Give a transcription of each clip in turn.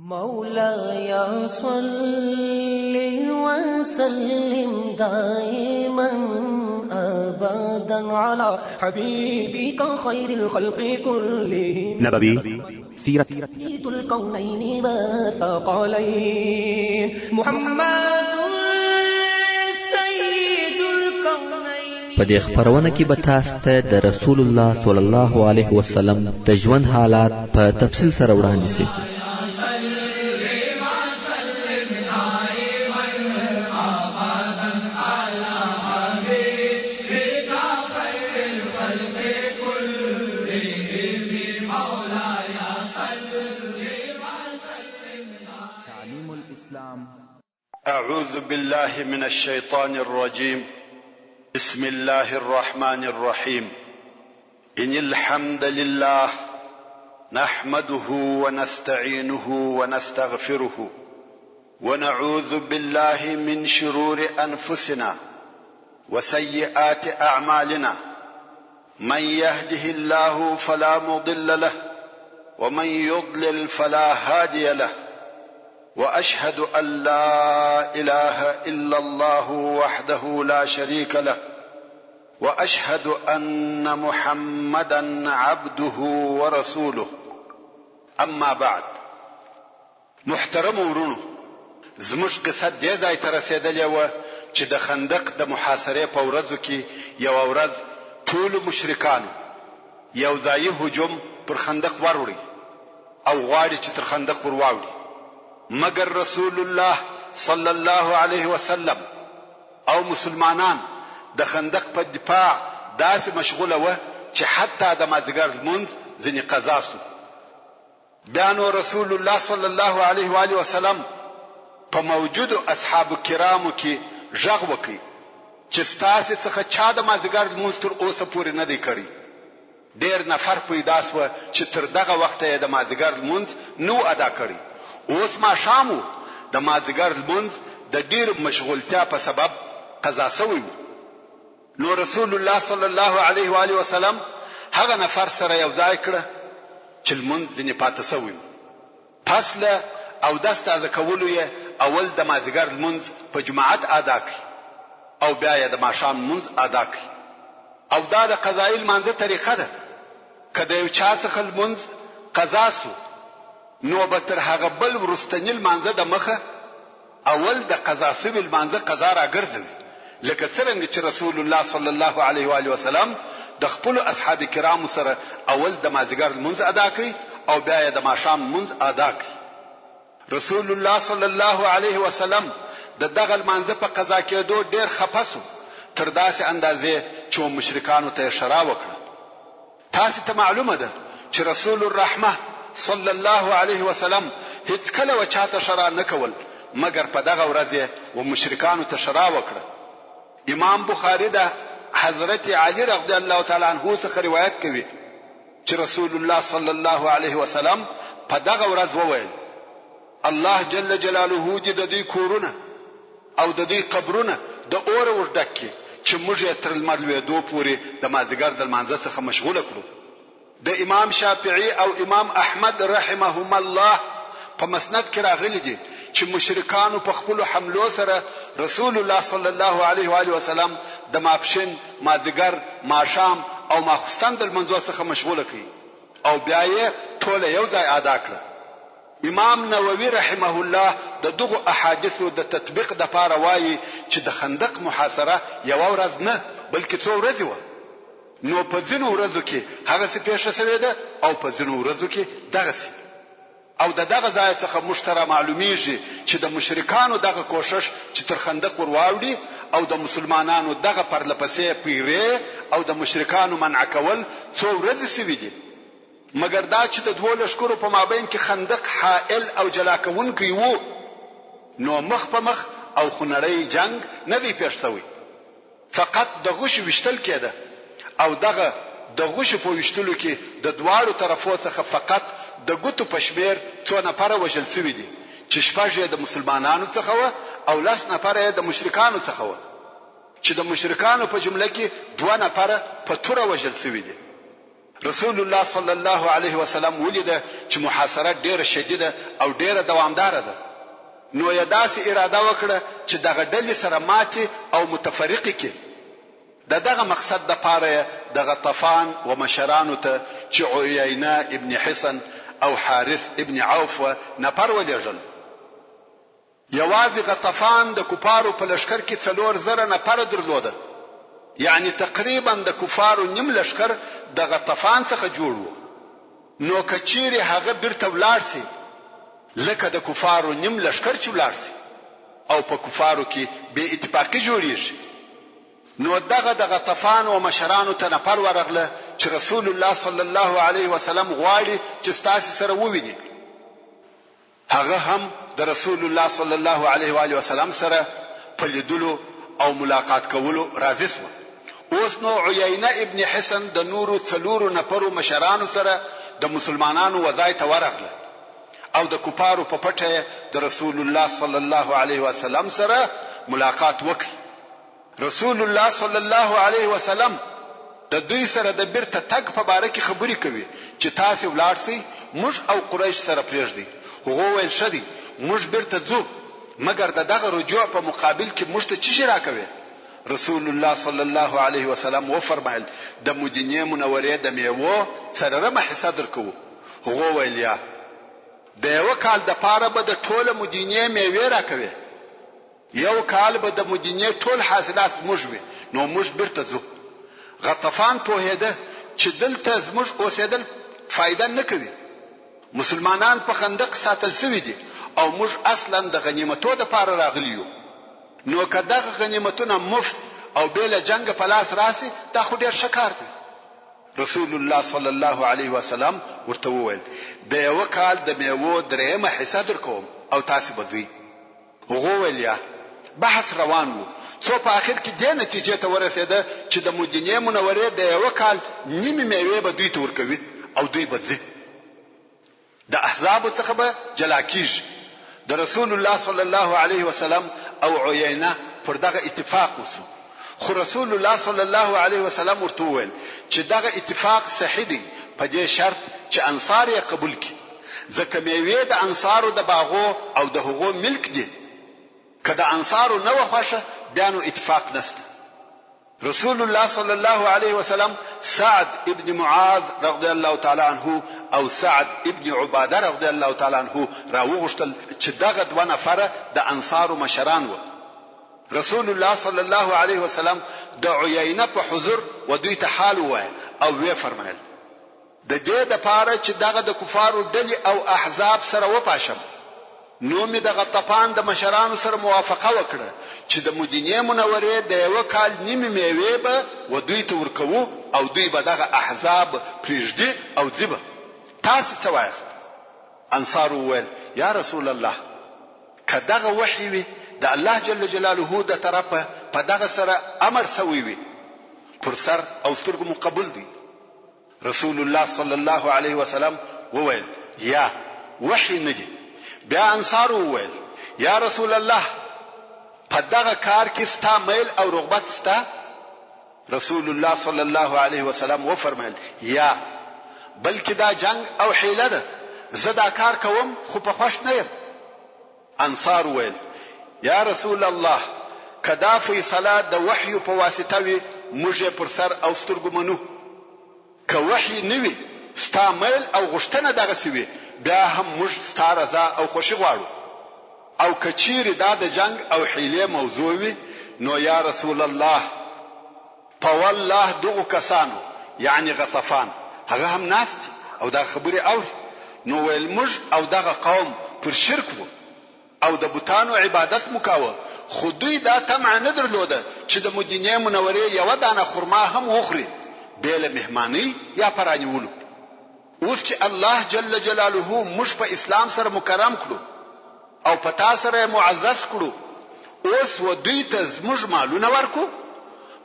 مولاي صل وسلم دائما ابدا على حبيبك خير الخلق كلهم. نبوي سیرت. سيد الكونين والثقلين محمد سيد الكونين. په دې خپرونه کې به تاسو ته د رسول الله صلی الله علیه وسلم د ژوند حالات په تفصیل سره وړاندې شي. تعليم الإسلام. أعوذ بالله من الشيطان الرجيم. بسم الله الرحمن الرحيم. إن الحمد لله نحمده ونستعينه ونستغفره ونعوذ بالله من شرور أنفسنا وسيئات أعمالنا. من يهده الله فلا مضل له ومن يضلل فلا هادي له، واشهد ان لا اله الا الله وحده لا شريك له، واشهد ان محمدا عبده ورسوله. اما بعد. محترمو وروڼو، زموږ قصه دې ځای ته رسېدلې وه چې د خندق د محاصرې په ورځو کې یوه ورځ ټولو مشرکانو یو ځايي هجوم پر خندق وروړی او غواړي چې تر خندق ور واوړي، مګر رسول الله صلی الله علیه وسلم او مسلمانان د خندق په دفاع داسې مشغوله وه چې حتی د مازیګر لمونځ ځنې قضا شو. بیا نو رسول الله صلی الله علیه و آله وسلم په موجودو اصحابو کرامو کې ږغ وکړ چې ستاسې څخه چا د مازدیګر لمونځ تر اوسه پورې نه دی کړی؟ ډېر نفر پیدا شوه چې تر دغه وخته یې د مازدیګر لمونځ نه و ادا کړی. اوس ماښام و، د مازدیګر لمونځ د ډېرې مشغولتیا په سبب قضا شوی و. نو رسول الله صلی الله علیه و آله وسلم هغه نفر سره یو ځای کړه چې لمونځ ځینې پاته شوی وو. پس له اودس تازه کولو یې اول د مازیګر لمونځ په جماعت ادا کړ او بیا یې د ماښام لمونځ ادا کړ. او دا د قضايي لمانځه طریقه ده، که د یو چا څخه لمونځ قضا شو نو به تر هغه بل وروستني لمانځه د مخه اول د قضا سوي لمانځه قضا راګرځوي، لکه څرنګه چې رسول الله صلی الله علیه وآله وسلم د خپلو اصحاب کرامو سره اول د مازیګر لمونځ ادا کړ او بیا یې د ماښام لمونځ ادا کړ. رسول الله صلی الله علیه وسلم د دغه لمانځه په قضا کېدو ډېر خپه سو، تر داسې اندازې چې و مشرکانو ته یې ښرا وکړه. تاسې ته معلومه ده چې رسول الرحمة صلی الله علیه وسلم هیڅکله و چاته ښرا نه کول، مګر په دغه ورځ یې و مشرکانو ته ښرا وکړه. امام بخاري د حضرت علي رضی الله تعالی عنه څخه روایت کوي چې رسول الله صلی الله علیه وسلم په دغه ورځ وویل، الله جل جلاله دې د دوی کورونه او د دوی قبرونه د اوره ور ډک کړي چې موږ یې تر لمر لوېدو پورې د مازدیګر د لمانځه څخه مشغوله کړو. د امام شافعي او امام احمد رحمهما الله په مسند کې راغلي دي چې مشرکانو په خپلو حملو سره رسول الله صلی الله علیه و آله وسلم د ماپښین، مازدیګر، ماښام او ماخوستن د لمانځو څخه مشغوله کړ او بیا یې ټوله یو ځای ادا کړه. امام نووي رحمه الله د دغو احادیثو د تطبیق دپاره وايي چې د خندق محاصره یوه ورځ نه بلکې څو ورځې وه، نو په ځینو ورځو کې هغسې پېښه شوې ده او په ځینو ورځو کې دغسې. او د دغه ځایه څخه موږ ته رامعلومیږي چې د مشرکانو دغه کوښښ چې تر خندق ور واوړي او د مسلمانانو دغه پرله پسې پیرې او د مشرکانو منع کول څو ورځې شوي دي. مګر دا چې د دوو لښکرو په مابین کې خندق حائل او جلا کوونکی وو، نو مخ په مخ او خونړی جنګ نه دی پېښ شوی، فقط د غشو ویشتل کېده او دغه د غشو په ویشتلو کې د دواړو طرفو څخه فقط د ګوتو په شمېر څو نفره وژل شوي دي، چې شپږ یې د مسلمانانو څخه وه او لس نفره یې د مشرکانو څخه وه، چې د مشرکانو په جمله کې دوه نفره په توره وژل شوي دي. رسول الله صلی الله علیه وسلم ولیده چې محاصره ډېره شدیده او ډېره دوامداره ده، نو یې داسې اراده وکړه چې دغه ډلې سره ماتې او متفرقې کړي. د دغه مقصد لپاره یې د غطفان و مشرانو ته چې عیینه ابن حصن او حارث ابن عوف وه نفر ولېږل. یوازې غطفان د کفارو په لښکر کې 4000 نفره درلوده، یعنې تقریباً د کفارو نیم لښکر د غطفان څخه جوړ وو، نو که چیرې هغه بیرته ولاړ شي لکه د کفارو نیم لښکر چې ولاړ شي او په کفارو کې بې اتفاقي جوړیږي. نو دغه د غطفان و مشرانو ته نفر ورغله چې رسول الله صلی الله علیه وسلم غواړي چې ستاسې سره وویني. هغه هم د رسول الله صلی الله علیه و آله وسلم سره په لیدلو او ملاقات کولو راضي شو. اوس نو عیینه ابن حصن د نورو څلورو نفرو مشرانو سره د مسلمانانو و ځای ته ورغله او د کفارو په پټه یې د رسول الله صلی الله علیه وسلم سره ملاقات وکړ. رسول الله صلی الله علیه وسلم د دوی سره د بیرته تګ په باره کې خبرې کوي چې تاسې ولاړ شئ موږ او قریش سره پریږدئ، هغو ویل ښه دی موږ بیرته ځو مګر د دغه رجوع په مقابل کې موږ ته څه شي راکوې؟ رسول الله صلی الله علیه وسلم وفرمایل د مدینې منورې د میوو څلورمه حصه درکوو، هغو ویل یا د یوه کال دپاره به د ټوله مدینې میوې راکوې؟ یو کال به د مدینې ټول حاصلات زموږ وي، نو موږ بیرته ځو. غطفان پوهېده چې دلته زموږ اوسېدل فایده نه کوي. مسلمانان په خندق ساتل شوي دي او موږ اصلاً د غنیمتو دپاره راغلي یو، نو که دغه غنیمتونه مفت او بې له جنګه په لاس راشي، دا خو ډېر ښه کار دی. رسول الله صلی الله علیه وسلم ورته وویل، د یوه کال د مېوو درېیمه حصه درکوم او تاسې به ځئ. هغو ویل یا. بحث روان وو، څو په اخر کې دې نتیجې ته ورسېده چې د مدینې منورې د یوه کال نیمې مېوې به دوی ته ورکوي او دوی به ځي د احزابو څخه به جلا کیږي. د رسول الله صلی الله علیه وسلم او عیینه پر دغه اتفاق وشو، خو رسول الله صلی الله علیه وسلم ورته وویل چې دغه اتفاق صحیح دی په دې شرط چې انصار یې قبول کړي، ځکه مېوې د انصارو د باغو او د هغو ملک دي، که د انصارو نه وه خوښه بیا نو اتفاق نشته. رسول الله صلی الله علیه وسلم سعد ابن معاذ رضی الله تعالی عنه او سعد ابن عباده رضی الله تعالی عنه راوغوښتل چې دغه دوه نفره د انصارو مشران وه. رسول الله صلی الله علیه وسلم د عیینه په حضور و دوی ته حال ووایه او ویې فرمایل، د دې دپاره چې دغه د کفارو ډلې او احزاب سره وپاشم نو مې د غطفان د مشرانو سره موافقه وکړه چې د مدینې منورې د یوه کال نیمې میوې به و دوی ته ورکوو او دوی به دغه احزاب پریږدي او ځي به. تاسې څه وایاست؟ انصارو وویل، یا رسول الله! که دغه وحی وي د الله جل جلاله د طرفه په دغه سره امر سوی وي پر سر او سترګو مو قبول دی. رسول الله صلی الله علیه وسلم وویل، یا، وحی نه دي. بیا انصارو وویل، یا رسول الله! په دغه کار کې ستا میل او رغبت سته؟ رسول الله صلی الله علیه وسلم وفرمایل، یا، بلکې دا جنګ او حیله ده، زه دا کار کوم خو په خوښ نه یم. انصار وویل، یا رسول الله! که دا فیصله د وحیو په واسطه وي موږ یې پر سر او سترګو منو، که وحی نه وي ستا میل او غوښتنه دغسې وي بیا هم موږ ستا رضا او خوښي غواړو او که چیرې دا د جنګ او حیلې موضوع وي نو یا رسول الله! په والله دغو کسانو یعنې غطفان هغه هم ناست دي او دغه خبرې اوري نو ویل موږ او دغه قوم پر شرک وو او د بتانو عبادت مو کاوه خو دوی دا طمعه نه درلوده چې د مدینې منورې یوه دانه خرما هم وخوري بې له مهمانۍ یا په رانیولو. اوس چې الله جل جلاله موږ په اسلام سره مکرم کړو او په تا سره یې معزز کړو اوس و دوی ته زموږ مالونه ورکو؟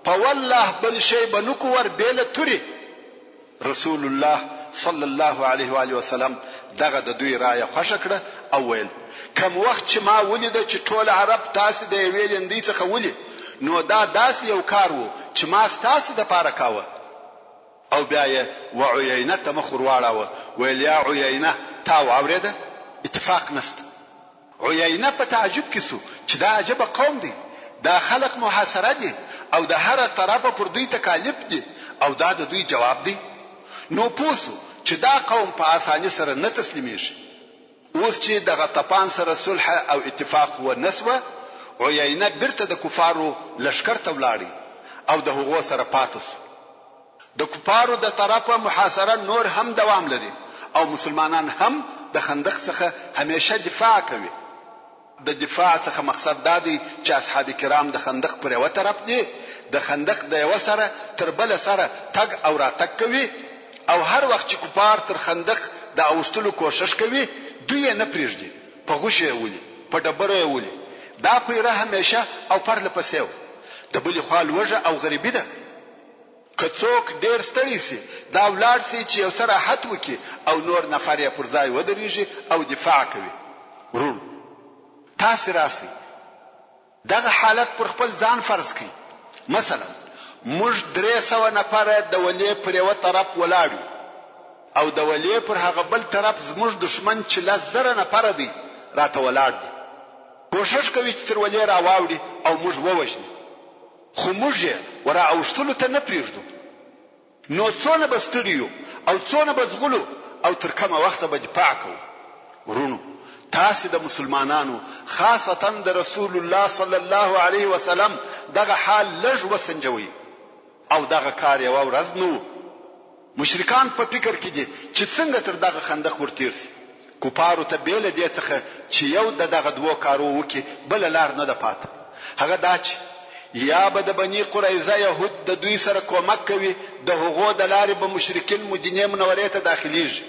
په والله بل شی به نه کو ور بې له تورې. رسول الله صلی الله علیه و آله وسلم دغه د دوی رایه خوښه کړه او ویل، کوم وخت چې ما ولیده چې ټول عرب تاسې د یوې لیندۍ څخه ولي نو دا داسې یو کار وو چې ما ستاسې لپاره کاوه. او بیا یې و عیینه ته مخ ورواړاوه، ویل یا عیینه تا واورېده؟ اتفاق نشته. عیینه په تعجب کې شو چې دا عجبه قوم دی، دا خلق محاصره دي او د هره طرفه پر دوی تکالیف دي او دا د دوی جواب دی؟ نو پوه شو چې دا قوم په اساني سره نه تسلیمیږي. اوس چې د غطفان سره صلح او اتفاق و نه شوه، عیینه بیرته د کفارو لښکر ته ولاړی او د هغو سره پاته شو. د کفارو د طرفه محاصره نور هم دوام لري او مسلمانان هم د خندق څخه همیشه دفاع کوي. د دفاع څخه مقصد دا دی چې اصحاب کرام د خندق پر یوه طرف دي، د خندق د یوه سره تر بله سره تګ او راتګ کوي او هر وخت چې کفار تر خندق د اوښتلو کوښښ کوي دوی یې نه پرېږدي، په غوښو یې ولي، په ډبرو یې ولي. دا پیره همیشه او پرله پسې وه. د بلې خوا لوږه او غریبي ده. که څوک ډېر ستړی شي، دا ولاړ شي چې یو څه راحت وکړي او نور نفر یې پر ځای ودرېږي او دفاع کوي. وروڼو! تاسې راشئ، دغه حالت پر خپل ځان فرض کړئ. مثلاً موږ 300 نفره د ولې پر یوه طرف ولاړ یو او د ولې پر هغه بل طرف زموږ دښمن چې 10,000 نفره دی، راته ولاړ دی. کوښښ کوي چې تر ولې راواوړي او موږ ووژني. خو موږ یې ورا اوښتلو ته نه پرېږدو. نو څونه به ستړي یو او څونه به ځغلو او تر کومه وخته به دفاع کوو؟ وروڼو! تاسې د مسلمانانو خاصتاً د رسول الله صلی الله علیه وسلم دغه حال لږ وسنجوئ او دغه کار یوه ورځ نه وو. مشرکان په فکر کې دي چې څنګه تر دغه خندق ور تېر شي. کفارو ته بې له دې څخه چې یو د دغه دوو کارو وکړي بله لار نه ده پاته. هغه دا چې یا به د بني قریظه یهود د دوی سره کومک کوي، د هغو د لارې به مشرکین مدینې منورې ته داخلېږي،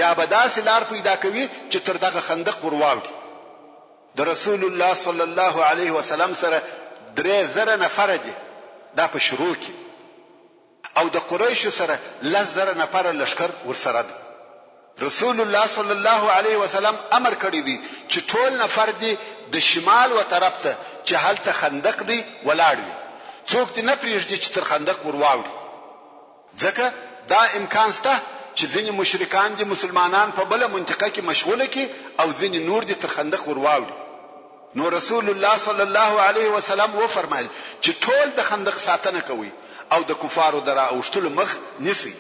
یا به داسې لار پیدا کوي چې تر دغه خندق ور واوړي. د رسول الله صلی الله علیه وسلم سره 3000 نفره دي، دا په شروع کې. او د قریشو سره 10,000 نفره لښکر ورسره دی. رسول الله صلی الله علیه وسلم امر کړی دی چې ټول نفر دې د شمال و طرف ته چې هلته خندق دی ولاړ وي، څوک دې نه پرېږدي چې تر خندق ور واوړي، ځکه دا امکان شته چې ځینې مشرکان دې مسلمانان په بله منطقه کې مشغوله کړي او ځینې نور دې تر خندق ور واوړي. نو رسول الله صلی الله علیه وسلم وفرمایل چې ټول د خندق ساتنه کوئ او د کفارو د را اوښتلو مخ نیسئ.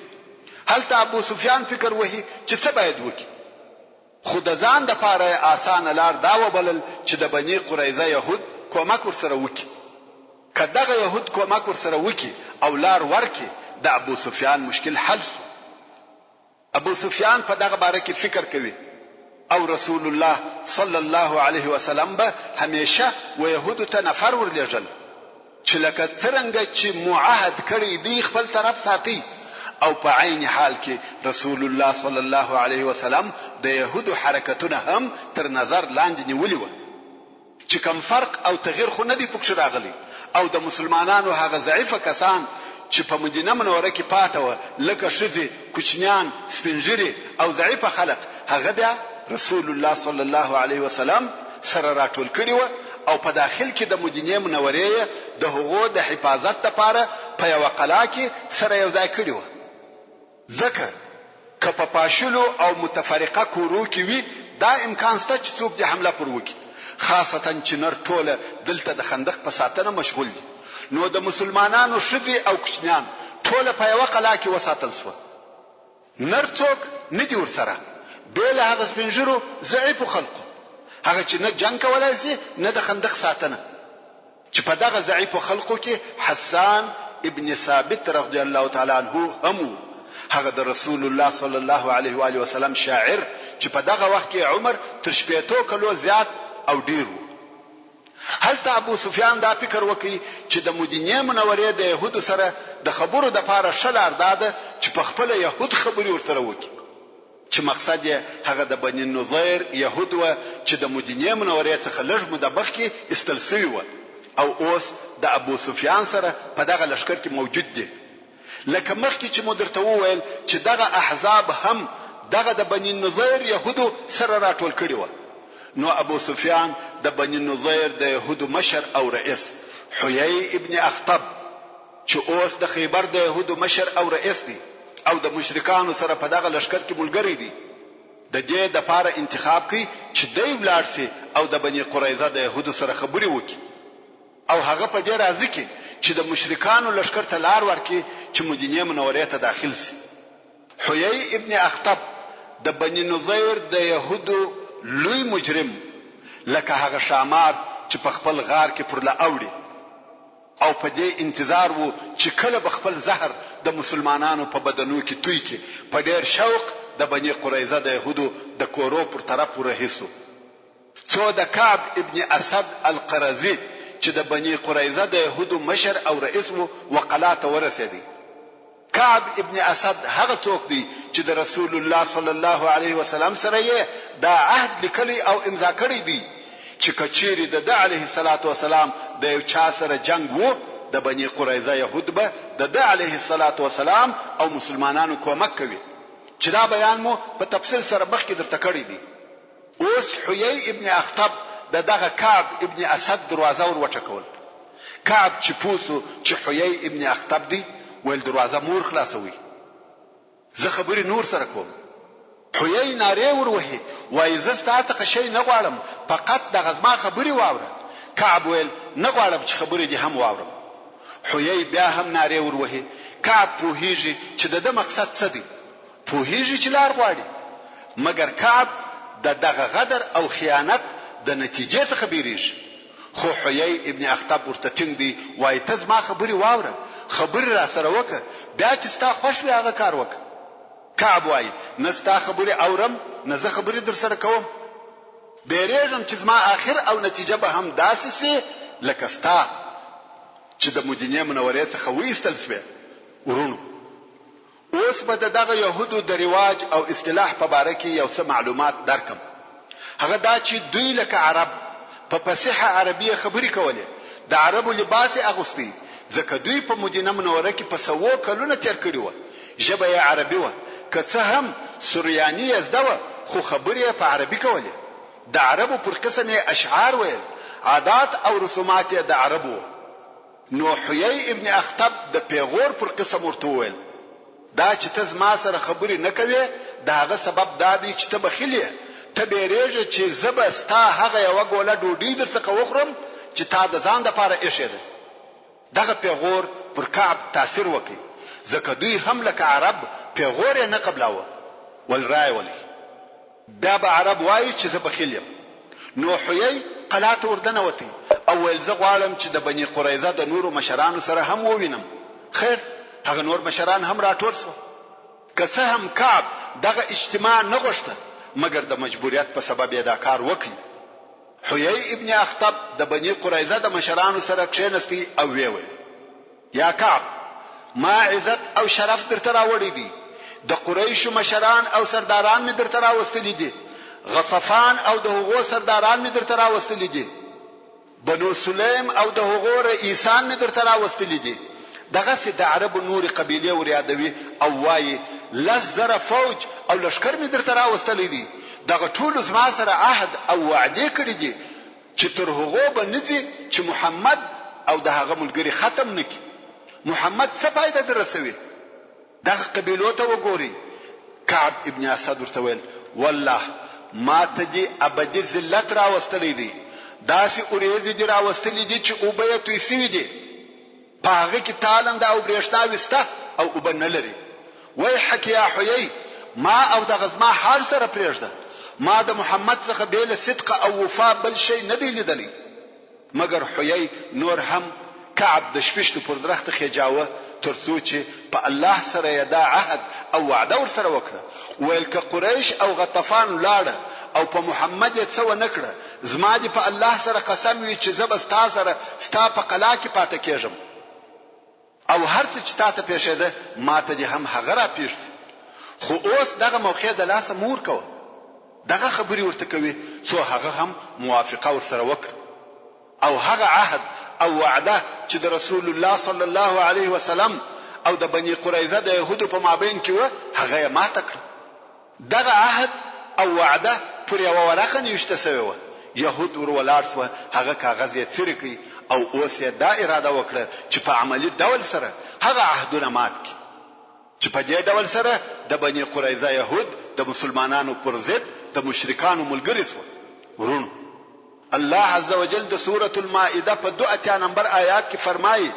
هلته ابو سفیان فکر وهي چې څه باید وکړي، خو د ځان دپاره یې اسانه لار دا وبلل چې د بني قریظه یهود کومک ورسره وکړي. که دغه یهود کومک ورسره وکړي او لار ورکړي، د ابو سفیان مشکل حل شو. ابو سفیان په دغه باره کې فکر کوي او رسول الله صلی الله علیه وسلم به همیشه و یهودو ته نفر ورلیږل چې لکه څرنګه چې مو عهد کړی دی خپل طرف ساتئ او په عین حال کې رسول الله صلی الله علیه وسلم د یهودو حرکتونه هم تر نظر لاندې نیولي وه. چې کوم فرق او تغیر خو نه دی پکښې راغلی او د مسلمانانو هغه ضعیفه کسان چې په مدینه منوره کې پاته وه لکه ښځې، کوچنیان، سپین ږیري او ضعیفه خلق هغه بیا رسول الله صلی الله علیه وسلم سره راټول کړي وه او په داخل کې د مدینې منورې یې د هغو د حفاظت لپاره په یوه قلا کې سره یو ځای کړي وه. ځکه که په پاشلو او متفرقه کورو کې وي دا امکان شته چې څوک دې حمله پر وکړي، خاصتاً چې نر ټوله دلته د خندق په ساتنه مشغول دي، نو د مسلمانانو ښځې او کوچنیان ټوله په یوه قلا کې وساتل شوه، نر څوک نه دي ورسره، بې له هغه سپین ږیرو ضعیفو خلقو، هغه چې نه جنګ کولای شي نه د خندق ساتنه. چې په دغه ضعیفو خلقو کې حسان ابن ثابت رضی الله تعالی عنه هم وو، هغه د رسول الله صلی الله علیه و آله وسلم شاعر چې په دغه وخت کې عمر تر شپېتو کلو زیات او ډیر وو. هلته ابو سفیان دا فکر وکړ چې د مدینې منورې د یهودو سره د خبرو دپاره ښه لار دا ده چې په خپله یهود خبرې ورسره وکړي. چې مقصد یې هغه د بني النضیر یهود وه چې د مدینې منورې څخه لږ موده مخکې ایستل شوي وه او اوس د ابو سفیان سره په دغه لښکر کې موجود دي. لکه مخکې چې مو درته وویل چې دغه احزاب هم دغه د بني النضیر یهودو سره راټول کړي وه نو ابو سفیان د بني النضیر د یهودو مشر او رئیس حیی ابن اخطب. چې اوس د خیبر د یهودو مشر او رئیس دی او د مشرکانو سره په دغه لښکر کې ملګری دی، د دې دپاره انتخاب کړ چې دی ولاړ شي او د بني قریظه د یهودو سره خبرې وکړي او هغه په دې راضي کړي چې د مشرکانو لښکر ته لار ورکړي چې مدینې منورې ته داخل شي. حیی ابن اخطب د بني نضیر د یهودو لوی مجرم لکه هغه ښامار چې په خپل غار کې پرله اوړي او په دې انتظار وو چې کله به خپل زهر د مسلمانانو په بدنو کې توی کړي، په ډېر شوق د بني قریظه د یهودو د کورو پر طرف ورهي شو. څو د کعب ابن اسد القرظي چې د بني قریظه د یهودو مشر او رئیس وو و قلا ته ورسېدی. کعب ابن اسد هغه څوک دی چې د رسول الله صلی الله علیه وسلم سره یې دا عهد لیکلی او امضا کړی دی چې که چیرې د ده علیه الصلوة والسلام د یو چا سره جنګ وو د بني قریظه یهود به د ده علیه الصلوة والسلام او مسلمانانو کومک کوي چې دا بیان مو په تفصیل سره مخکې درته کړی دی. اوس حیی ابن اخطب د دغه کعب ابن اسد دروازه ور وټکول. کعب چې پوه شو چې حیی ابن اخطب دی، ویل دروازه مه ور خلاصوئ، زه خبرې نور سره کوم. حیی نارې ور وهي، وایي زه ستا څخه شی نه غواړم، فقط دغه زما خبرې واوره. کعب ویل نه غواړم چې خبرې دې هم واورم. حیی بیا هم نارې ور وهي، کعب پوهیږي چې د ده مقصد څه دی، پوهیږي چې لار غواړي، مګر کعب د دغه غدر او خیانت د نتیجې څخه بیریږي. خو حیی ابن اخطب ورته ټینګ دی، وایي ته زما خبرې واوره، خبرې راسره وکړه، بیا چې ستا خوښ وي هغه کار وکړه. کعب وایي نه ستا خبرې اورم نه زه خبرې درسره کوم. بیریږم چې زما اخر او نتیجه به هم داسې شي لکه ستا چې د مدینې منورې څخه وایستل شوې. وروڼو! اوس به د دغه یهودو د رواج او اصطلاح په باره کې یو څه معلومات درکړم. هغه دا چې دوی لکه عرب په فصیحه عربي یې خبرې کولې، د عربو لباس یې اغوستی، ځکه دوی په مدینه منوره کې په سوو کلونه تېر کړي وه، ژبه یې عربي وه، که څه هم سریاني یې زده وه، خو خبرې یې په عربي کولې. د عربو پر قسم یې اشعار ویل، عادات او رسومات یې د عربو وه. نو حیی ابن اخطب د پېغور پر قسم ورته وویل، دا چې ته زما سره خبرې نه کوې، د هغه سبب دا دی چې ته بخیل یې، ته بېرېږې چې زه به ستا هغه یوه ګوله ډوډۍ درڅخه وخورم چې تا د ځان لپاره ایښې ده. دغه پېغور پر کعب تاثیر وکړ، ځکه دوی هم لکه عرب پېغور یې نه قبلاوه، ول رایې ولئ. بیا به عرب وایي چې زه بخیل یم. نو حیی قلا ته وردنوت او ویل زه غواړم چې د بني قریظه د نورو مشرانو سره هم ووینم. خیر هغه نور مشران هم راټول شوه. که څه هم کعب دغه اجتماع نه غوښته مګر د مجبوریت په سبب یې دا کار وکړ. حیی ابن اخطب د بني قریظه د مشرانو سره کښېنستی او ویې ویل. یا کعب! ما عزت او شرف درته راوړی دی، د قریشو مشران او سرداران مې درته راوستلي دي، غطفان او د هغو سرداران مې درته راوستلي دي، بنو سلیم او د هغو رئیسان مې درته راوستلي دي. دغسې د عربو نورې قبیلې وریادوي او وايي، 10,000 فوج او لښکر مې درته راوستلی دی، دغه ټولو زما سره عهد او وعدې کړې دي، چې تر هغو به نه ځي چې محمد او د هغه ملګري ختم نه کړي. محمد څه فایده در رسوي؟ دغه قبیلو ته وګورئ. کعب ابن اسد ورته ویل، والله ما ته دې ابدي ذلت راوستلی دی، داسې اوریځې دې راوستلې دي چې اوبه یې توی شوې دي. په هغه کې تالنده او برېښنا وسته او اوبه نه لري. ویحک یا حیی! ما او دغه زما حال سره پرېږده. ما د محمد څخه بې له صدق او وفا بل شی نه دی لیدلی. مګر حیی نور هم کعب د شپشتو پر درخته خېجاوه تر څو چې په الله سره یې دا عهد او وعده ورسره وکړه ویل که قریش او غطفان ولاړه او په محمد یې څه ونه کړه زما دې په الله سره قسم وي چې زه به ستا سره ستا په قلا کې پاته کېږم او هر څه چې تاته پېښېده ماته دې هم هغه راپېښ شي خو اوس دغه موقع د لاسه مه ورکوه. دغه خبرې ورته کوي څو هغه هم موافقه ورسره وکړي او هغه عهد او وعده چې د رسول الله صلی الله علیه وسلم او د بني قریظه د یهودو په مابین کې وه هغه یې ماته کړه. دغه عهد او وعده پر یوه ورقه نوشته شوې وه، یهود ور ولاړ شوه، هغه کاغذ یې څیرې کړ او اوس یې دا اراده وکړه چې په عملي ډول سره هغه عهدونه مات کړي چې په دې ډول سره د بني قریظه یهود د مسلمانانو پر ضد د مشرکانو ملګري شول. وروڼو! الله عزوجل د سورة المائده په 82 نمبر آیات کې فرمایي،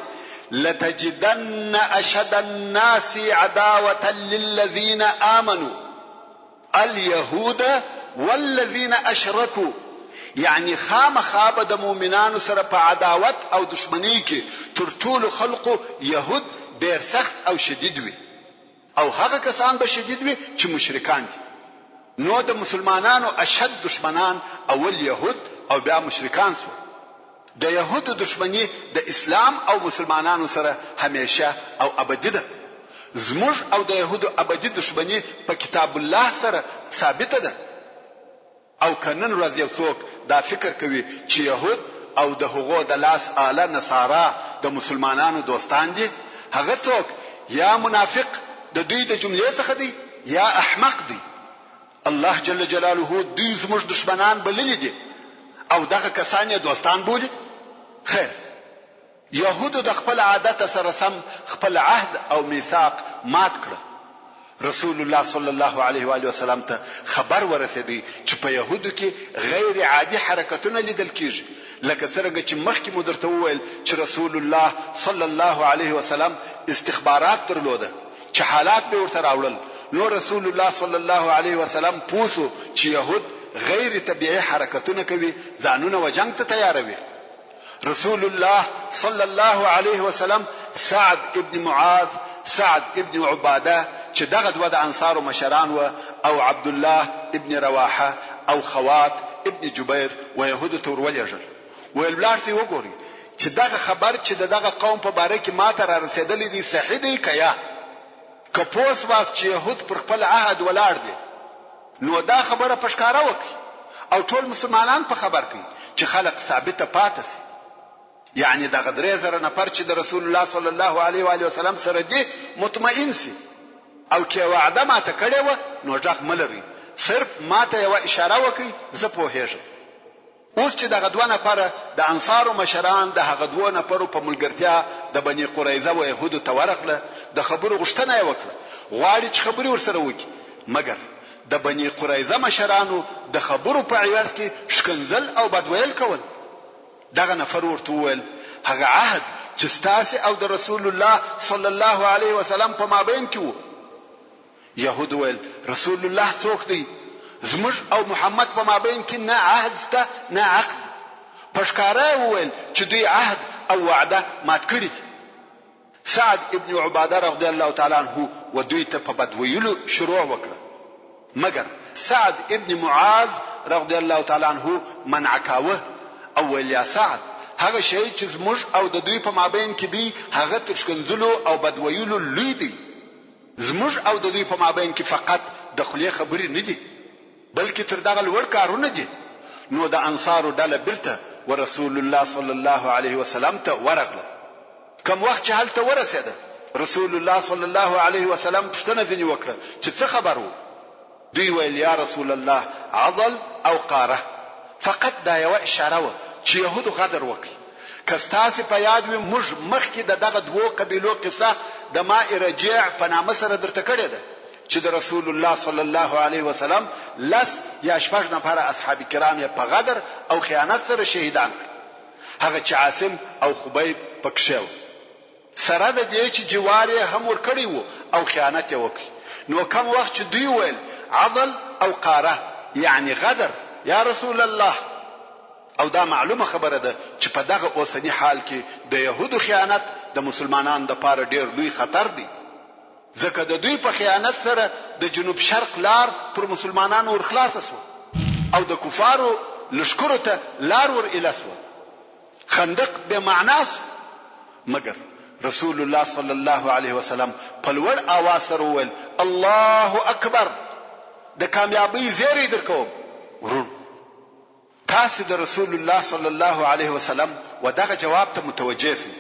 لتجدن اشد الناس عداوة للذین آمنوا اليهود والذین اشرکوا یعنی خامخا به د مؤمنانو سره په عداوت او دښمنۍ کې تر ټولو خلقو یهود ډېر سخت او شدید وي او هغه کسان به شدید وي چې مشرکان دي. نو د مسلمانانو اشد دښمنان اول یهود او بیا مشرکان شول. د یهودو دښمني د اسلام او مسلمانانو سره همیشه او ابدي ده. زموږ او د یهودو ابدي دښمني په کتاب الله سره ثابته ده. او که نن ورځ یو څوک دا فکر کوي چې یهود او د هغو د لاس آله نصارا د مسلمانانو دوستان دي، هغه څوک یا منافق د دوی د جملې څخه دی یا احمق دی. الله جل جلاله دوی زموږ دښمنان بللي دي او دغه کسان یې دوستان بولي؟ خیر! یهودو د خپل عادت سره سم خپل عهد او میثاق مات کړ. رسول الله صلی الله علیه و آله وسلم ته خبر ورسېدی چې په یهودو کې غیر عادي حرکتونه لیدل کیږي، لکه څرنګه چې مخکې مو درته وویل چې رسول الله صلی الله علیه وسلم استخبارات درلوده چې حالات به ورته راوړل، نو رسول الله صلی الله علیه وسلم پوه شو چې یهود غیر طبیعي حرکتونه کوي، ځانونه و جنګ ته تیاروي. رسول الله صلی الله علیه وسلم سعد ابن معاذ، سعد ابن عباده چې دغه دوه د انصارو مشران وه او عبدالله ابن رواحه او خوات ابن جبیر و یهودو ته ورولېږل ویل ولاړ شئ وګورئ چې دغه خبر چې د دغه قوم په باره کې ماته رارسېدلی دی صحیح دی که یا؟ که پوه شواست چې یهود پر خپل عهد ولاړ دي نو دا خبره په ښکاره وکړئ او ټول مسلمانان په خبر کړئ چې خلق ثابته پاته شي. یعنې دغه 3000 نفر چې د رسول الله صلی الله علیه و آله وسلم سره دي مطمئن شي او که وعده ماته کړې وه نو غږ مه لرئ، صرف ماته یوه اشاره وکړئ زه پوهېږم. اوس چې دغه دوه نفره د انصارو مشران د هغه دوو نفرو په ملګرتیا د بني قریظه و یهودو ته ورغله، د خبرو غوښتنه یې وکړه، غواړي چې خبرې ورسره وکړي، مګر د بني قریظه مشرانو د خبرو په عوض کې ښکنځل او بد ویل کول. دغه نفر ورته وویل، هغه عهد چې ستاسې او د رسول الله صلی الله علیه وسلم په مابین کې وو، یهودو ویل، رسول الله څوک دی؟ زموږ او محمد په مابین کې نه عهد شته نه عقد. په ښکاره یې وویل چې دوی عهد او وعده مات کړي دي. سعد ابن عباده رضی الله تعالی عنه و دوی ته په بد ویلو شروع وکړه، مګر سعد ابن معاذ رضی الله تعالی عنه منع کاوه او ویل، یا سعد! هغه شی چې زموږ او د دوی په مابین کې دی هغه تر ښکنځلو او بد ویلو لوی دی. زموږ او د دوی په مابین کې فقط د خولې خبرې نه دي، بلکې تر دغه لوړ کارونه دي. نو د انصارو ډله بیرته و رسول الله صلی الله علیه وسلم ته ورغله. کوم وخت چې هلته ورسېده، رسول الله صلی الله علیه وسلم پوښتنه ځینې وکړه چې څه خبر وو؟ دوی ویل، یا رسول الله عضل او قاره، فقط دا یوه اشاره وه چې یهودو غدر وکړ. که ستاسې په یاد وي موږ مخکې د دغه دوو قبیلو قصه د ماء رجیع په نامه سره درته کړې ده چې د رسول الله صلی الله علیه وسلم لس یا شپږ نفره اصحاب کرام یې په غدر او خیانت سره شهیدان کړل، هغه چې عاصم او خبیب پکښې وه. سره د دې چې جوار یې هم ورکړی وو او خیانت یې وکړ. نو کوم وخت چې دوی ویل، عضل او قاره، یعنې غدر، یا رسول الله! او دا معلومه خبره ده چې په دغه اوسني حال کې د یهودو خیانت د مسلمانانو لپاره ډېر لوی خطر دی، ځکه د دوی په خیانت سره د جنوب شرق لار پر مسلمانانو ور خلاصه شوه او د کفارو لښکرو ته لار ور ایله شوه. خندق بې معنا شو، مګر رسول الله صلی الله علیه وسلم په لوړ آواز سره وویل، الله اکبر! د کامیابۍ زیری درکوم. وروڼو! تاسې د رسول الله صلی الله علیه وسلم و دغه جواب ته متوجه شئ.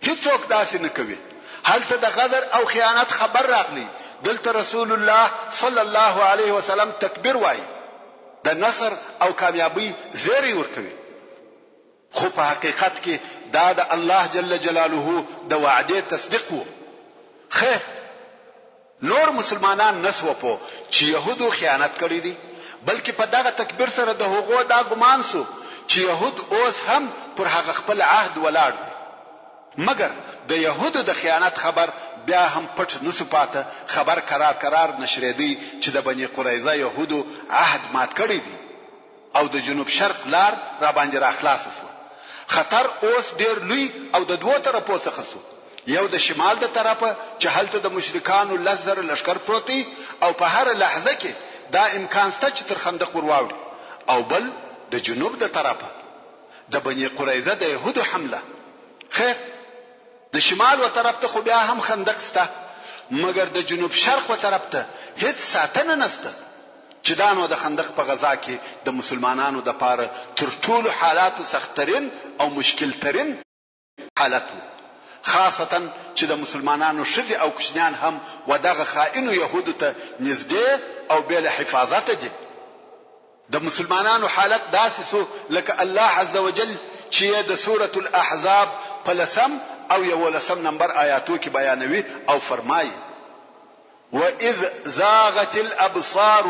هیڅوک داسې نه کوي. هلته د غدر او خیانت خبر راغلی، دلته رسول الله صلی الله علیه وسلم تکبیر وايي، د نصر او کامیابۍ زیری ورکوي. خو په حقیقت کې دا د الله جل جلاله د وعدې تصدیق وو. خیر! نور مسلمانان نه سوه پوه چې یهودو خیانت کړی دی، بلکې په دغه تکبیر سره د هغو دا ګمان سو چې یهود اوس هم پر هغه خپل عهد ولاړ دي. مګر د یهودو د خیانت خبر بیا هم پټ نه سو پاته، خبر کرار کرار نشرېدی چې د بني قریظه یهودو عهد مات کړی دی. او د جنوب شرق لار راباندې راخلاصه شوه. خطر اوس ډېر لوی او د دوو طرفو څخه شو، یو د شمال د طرفه چې هلته د مشرکانو 10,000 لښکر پروت دی او په هره لحظه کې دا امکان شته چې تر خندق ور واوړي او بل د جنوب د طرفه د بني قریظه د یهودو حمله. خیر! د شمال و طرف ته خو بیا هم خندق شته، مګر د جنوب شرق و طرف ته هیڅ ساتنه نشته. چې دا نو د خندق په غزا کې د مسلمانانو دپاره تر ټولو حالاتو سختترین او مشکل ترین حالت وو، خاصتاً چې د مسلمانانو ښځې او کوچنیان هم و دغه خائنو یهودو ته نږدې او بې له حفاظته دي. د مسلمانانو حالت داسې شو لکه الله عزوجل چې یې د سورة الاحزاب په لسم او یوولسم نمبر آیاتو کې بیانوي او فرمایي. واذ زاغت الابصار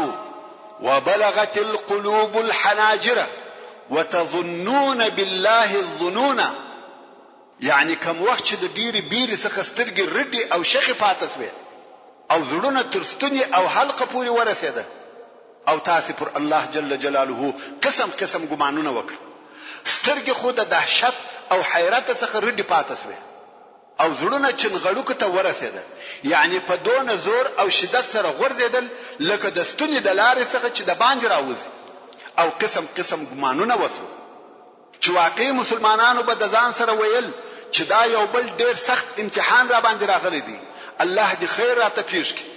وبلغت القلوب الحناجر وتظنون بالله الظنون یعنی کوم وخت چې د ډېرې بیرې څخه سترګې رډې او شخې پاته شوې او زړونه تر ستوني او حلقه پورې ورسېده او تاسې پر الله جل جلاله قسم قسم ګمانونه وکړه سترګې خو د دهشت او حیرت څخه رډې پاته شوې او زړونه چنغړوکو ته ورسېده، یعنې په دونه زور او شدت سره غورځېدل لکه د ستوني د لارې څخه چې د باندې راوځي، او قسم قسم ګمانونه وشول چې واقعي مسلمانانو به د ځان سره ویل چې دا یو بل ډېر سخت امتحان راباندې راغلی دی، الله دې خیر راته پېښ کړي.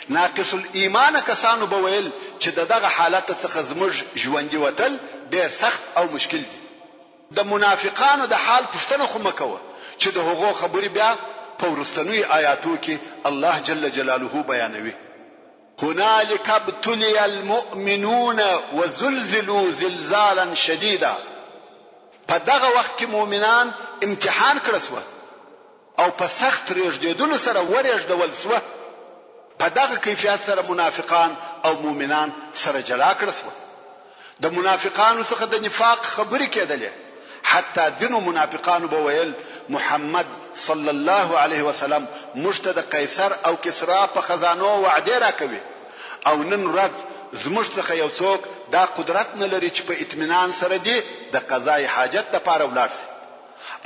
ناقص الایمانه کسانو به ویل چې د دغه حالته څخه زموږ ژوندي وتل ډېر سخت او مشکل دي. د منافقانو د حال پوښتنه خو مه کوه چې د هغو خبرې بیا په وروستنیو آیاتو کې الله جل جلاله بیانوي. هنالک ابتلی المؤمنون وزلزلوا زلزالا شدیدا په دغه وخت کې مؤمنان امتحان کړه شوه. او په سخت رېږدېدلو سره ورېږدول شوه، په دغه کیفیت سره منافقان او مؤمنان سره جلا کړه شوه. د منافقانو څخه د نفاق خبرې کېدلې، حتی ځینو منافقانو به ویل، محمد صلی الله علیه وسلم موږ ته د قیصر او کسرا په خزانو وعدې راکوي او نن ورځ زموږ څخه یو څوک دا قدرت نه لري چې په اطمینان سره دې د قضاء حاجت لپاره ولاړ شي.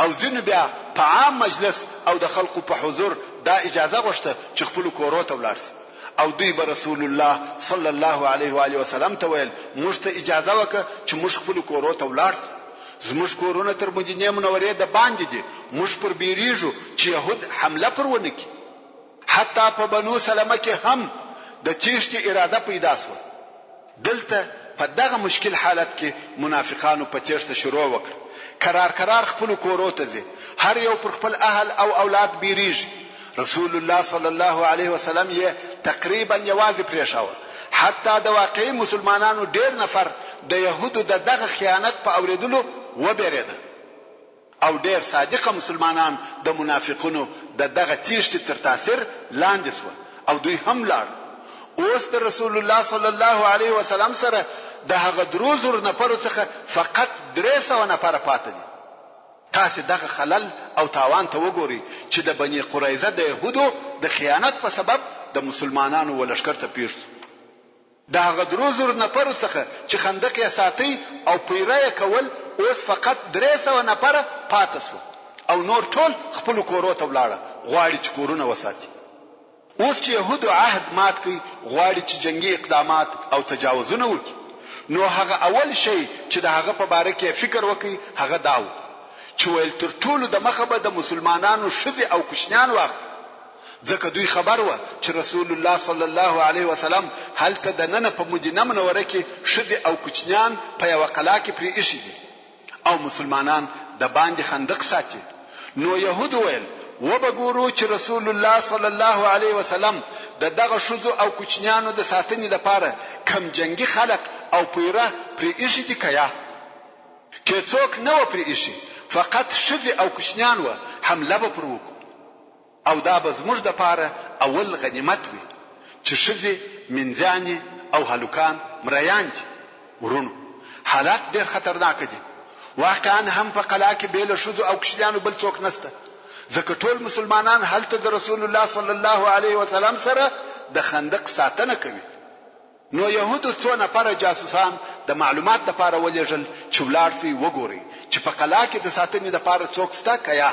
او ځینو بیا په عام مجلس او د خلقو په حضور دا اجازه غوښته چې خپلو کورو ته ولاړ شي او دوی به رسول الله صلی الله علیه و آله وسلم ته ویل، موږ ته اجازه وکړه چې موږ خپلو کورو ته ولاړ شو، زموږ کورونه تر مدینې منورې د باندې دي، موږ پر بیریږو چې یهود حمله پر ونه کړي. حتی په بنو سلمه کې هم د تیښتې اراده پیدا شوه. دلته په دغه مشکل حالت کې منافقانو په تېښته شروع وکړه، کرار کرار خپلو کورو ته ځي، هر یو پر خپل اهل او اولاد بېرېږي، رسول الله صلی الله علیه وسلم یې تقریباً یوازې پرېښاوه، حتی د واقعي مسلمانانو ډېر نفر د یهودو د دغه خیانت په اورېدلو وبېرېده. او ډېر صادقه مسلمانان د منافقینو د دغه تېښتې تر تاثیر لاندې شول او دوی هم لاړل. اوس د رسول الله صلی الله علیه وسلم سره د هغه درو زرو نفرو څخه فقط 300 نفره پاته دي. تاسې دغه خلل او تاوان ته وګورئ چې د بني قریظه د یهودو د خیانت په سبب د مسلمانانو و لښکر ته پېښ شو. د هغه درو زرو نفرو څخه چې خندق یې ساتی او پیره یې کول اوس فقط 300 نفره پاته شوه او نور ټول خپلو کورو ته ولاړه غواړي چې کورونه وساتي. اوس چې یهودو عهد مات کړ غواړي چې جنګي اقدامات او تجاوزونه وکړي نو هغه اول شی چې د هغه په باره کې یې فکر وکړ هغه دا وو چې ویل تر ټولو د مخه به د مسلمانانو ښځې او کوچنیان واخلو. ځکه دوی خبر وه چې رسول الله صلی الله علیه وسلم هلته دننه په مدینه منوره کې ښځې او کوچنیان په یوه قلا کې پرې ایښي دي او مسلمانان د باندې خندق ساتي، نو یهودو ویل، وبه ګورو چې رسول الله صلی الله علیه وسلم د دغه ښځو او کوچنیانو د ساتنې لپاره کوم جنګي خلق او پیره پرې ایښي دي که یا؟ که څوک نه وه پرې ایښي، فقط ښځې او کوچنیان وه، حمله به پر وکړو او دا به زموږ دپاره اول غنیمت وي چې ښځې، مینځیانې او هلکان مریان دي. وروڼو! حالات ډېر خطرناک دي. واقعا هم په قلا کې بې له ښځو او کوچنیانو بل څوک نشته، ځکه ټول مسلمانان هلته د رسول الله صلی الله علیه وسلم سره د خندق ساتنه کوي. نو یهودو څو نفره جاسوسان د معلومات لپاره ولېږل چې ولاړ شئ وګورئ چې په قلا کې د ساتنې لپاره څوک شته که یا؟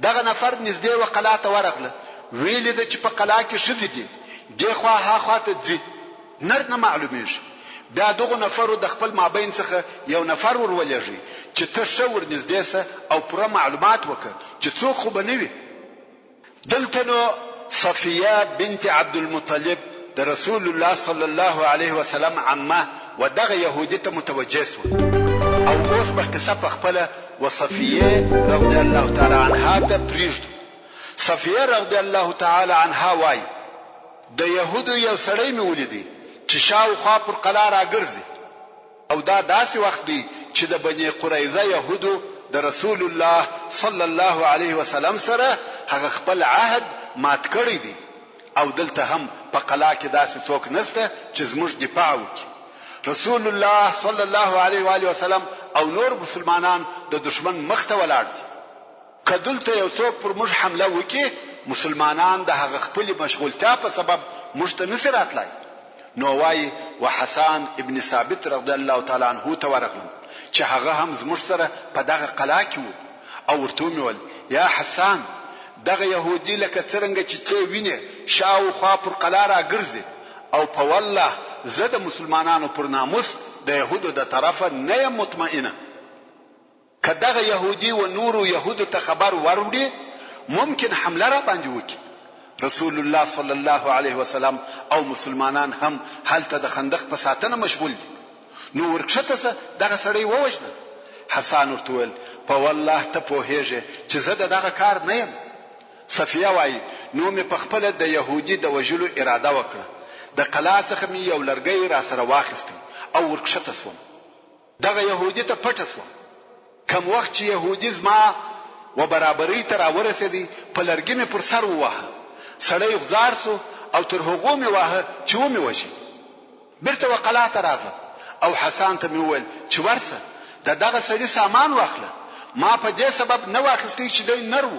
دغه نفر نږدې و قلا ته ورغله، ویې لیده چې په قلا کې ښځې دي، دې خوا ها خوا ته ځي، نر نه معلومېږي. بیا دغو نفرو د خپل مابین څخه یو نفر ور ولېږی چې ته ښه ور نږدې شه او پوره معلومات وکړه چې څوک خو به نه وي. دلته نو صفیه بنت عبدالمطلب د رسول الله صلی الله علیه وسلم عمه و دغه یهودي ته متوجه شوه او اوس به قصه په خپله و صفیې رضی الله تعالی عنها ته پریږدو. صفیه رضی الله تعالی عنها وایي، د یهودو یو سړی مې ولیدی چې شاوخوا پر قلا راګرځي. او دا داسې وخت دی چې د بني قریظه یهودو د رسول الله صلی الله علیه وسلم سره هغه خپل عهد مات کړی دی او دلته هم په قلا کې داسې څوک نشته چې زموږ دفاع وکړي. رسول الله صلی الله علیه و آله وسلم او نور مسلمانان د دښمن مخ ته ولاړ دي. که دلته یو څوک پر موږ حمله وکړي، مسلمانان د هغه خپلې مشغولتیا په سبب موږ ته نشي راتلای. نو وايي، و حسان ابن ثابت رضی الله تعالی عنه ته ورغلم چې هغه هم زموږ سره په دغه قلا کې وو او ورته ومې ویل، یا حسان! دغه یهودي لکه څرنګه چې تۀ وینې شا و خوا پر قلا راګرځي او په والله زه د مسلمانانو پر ناموس د یهودو د طرفه نه یم مطمئنه. که دغه یهودي و نورو یهودو ته خبر وروړي ممکن حمله راباندې وکړي. رسول الله صلی الله علیه وسلم او مسلمانان هم هلته د خندق په ساتنه مشغول دي. نو ورکښته شه دغه سړی ووژنه. حسان ورته وویل، په والله ته پوهیږې چې زه د دغه کار نه یم. صفیه وایي، نو مې په خپله د یهودي د وژلو اراده وکړه. د قلا څخه مې یو لرګی راسره واخیستی او ورکښته شوم. دغه یهودي ته پټه شوه. کوم وخت چې یهودي زما و برابرۍ ته راورسېدی، په لرګي مې پر سر وواهه. سړی غوځار شو او تر هغو مې واهه چې ومې وژی. بیرته و قلا ته راغلم او حسان ته مې وویل چې ورسه د دغه سړي سامان واخله. ما په دې سبب نه واخیستی چې دی نر و.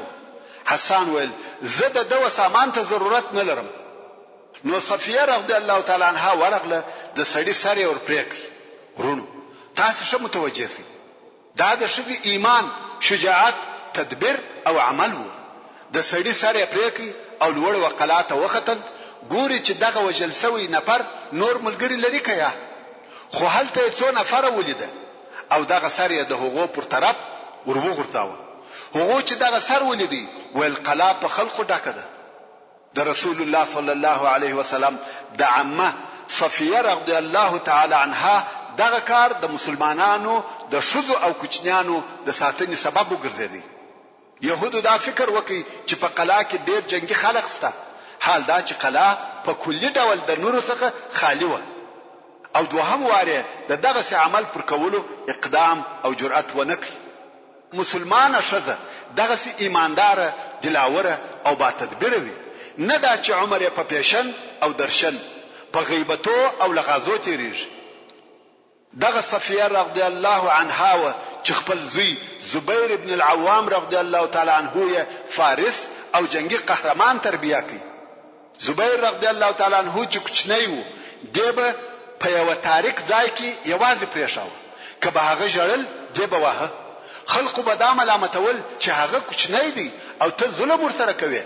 حسان ویل، زه د ده و سامان ته ضرورت نه لرم. نو صفیه رضی الله تعالی عنها ورغله د سړي سر یې ور پرې کړ. وروڼو! تاسې ښه متوجه شئ، دا د ښځې ایمان، شجاعت، تدبیر او عمل وو. د سړي سر یې پرې کړ او لوړ و قلا ته وختل، ګوري چې دغه وژل شوی نفر نور ملګري لري که یا؟ خو هلته یې څو نفره ولیده او دغه سر یې د هغو پر طرف ور وغورځاوه. هغو چې دغه سر ولیدی، ویل قلا په خلقو ډکه ده. د رسول الله صلی الله علیه وسلم د عمه صفیه رضی الله تعالی عنها دغه کار د مسلمانانو د ښځو او کوچنیانو د ساتنې سبب وګرځېدی. یهودو دا فکر وکړ چې په قلا کې ډېر جنګي خلق شته، حال دا چې قلا په کلي ډول د نرو څخه خالي وه او دوهم وار یې د دغسې عمل پر کولو اقدام او جرأت ونه کړ. مسلمانه ښځه دغسې ایمانداره، دلاوره او با تدبیره وي، نه دا چې عمر یې په پیشن او درشن، په غیبتو او لغازو تیریږي. دغه صفیه رضی الله عنها وه چې خپل زوی زبیر بن العوام رضی الله تعالی عنه یې فارس او جنګي قهرمان تربیه کړ. زبیر رضی الله تعالی عنه چې کوچنی وو، دی به په یوه تاریک ځای کې یوازې پرېښاوه، که به هغه ژړل، دی به واهه. خلقو به دا ملامتول چې هغه کوچنی دی او ته ظلم ورسره کوې،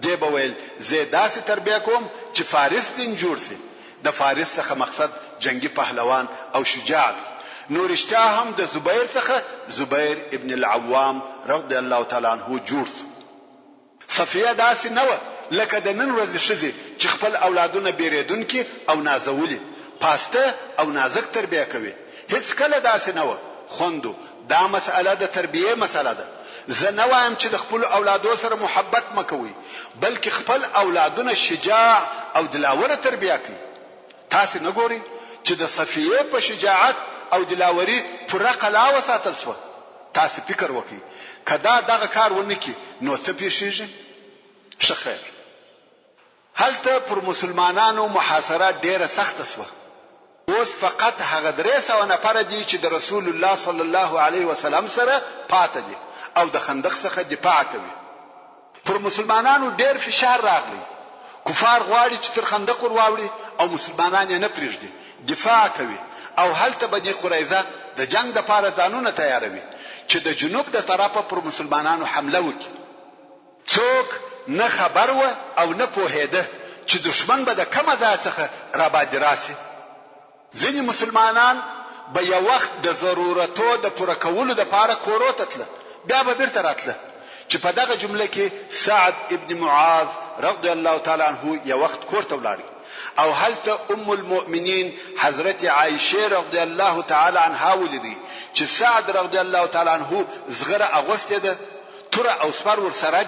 دې به ویل، زه یې داسې تربیه کوم چې فارس دین جوړ شي. د فارس څخه مقصد جنګي پهلوان او شجاع دی. نو رښتیا هم د زبیر څخه زبیر ابن العوام رضی الله تعالی عنه جوړ شو. صفیه داسې نه وه لکه د نن ورځې ښځې چې خپل اولادونه بېرېدونکي او نازولي، پاسته او نازک تربیه کوي. هېڅکله داسې نه وه. خوندو! دا مسئله د تربیې مسئله ده. زه نه وایم چې د خپلو اولادو سره محبت مه کوئ، بلکې خپل اولادونه شجاع او دلاوره تربیه کړئ. تاسې نه ګورئ چې د صفیې په شجاعت او دلاوري پوره قلا وساتل شوه؟ تاسې فکر وکړئ که دا دغه کار ونه کړي نو څه پېښېږي؟ ښه خیر. هلته پر مسلمانانو محاصره ډېره سخته شوه. اوس فقط هغه 300 نفره دي چې د رسول الله صلی الله علیه وسلم سره پاته دي او د خندق څخه دفاع کوي. پر مسلمانانو ډېر فشار راغلی، کفار غواړي چې تر خندق ور واوړي او مسلمانان یې نه پرېږدي، دفاع کوي او هلته بني قریظه د جنګ لپاره ځانونه تیاروي چې د جنوب د طرفه پر مسلمانانو حمله وکړي. څوک نه خبر وه او نه پوهېده چې دښمن به د کومه ځایه څخه راباندې راشي. ځینې مسلمانان به یو وخت د ضرورتو د پوره کولو لپاره کورو ته تله بیا به بیرته راتله چې په دغه جمله کې سعد ابن معاذ رضی الله تعالی عنه یو وخت کور ته ولاړی او هلته ام المؤمنین حضرت عائشه رضی الله تعالی عنها ولیدی چې سعد رضی الله تعالی عنه زغره اغوستې ده توره او سپر ورسره.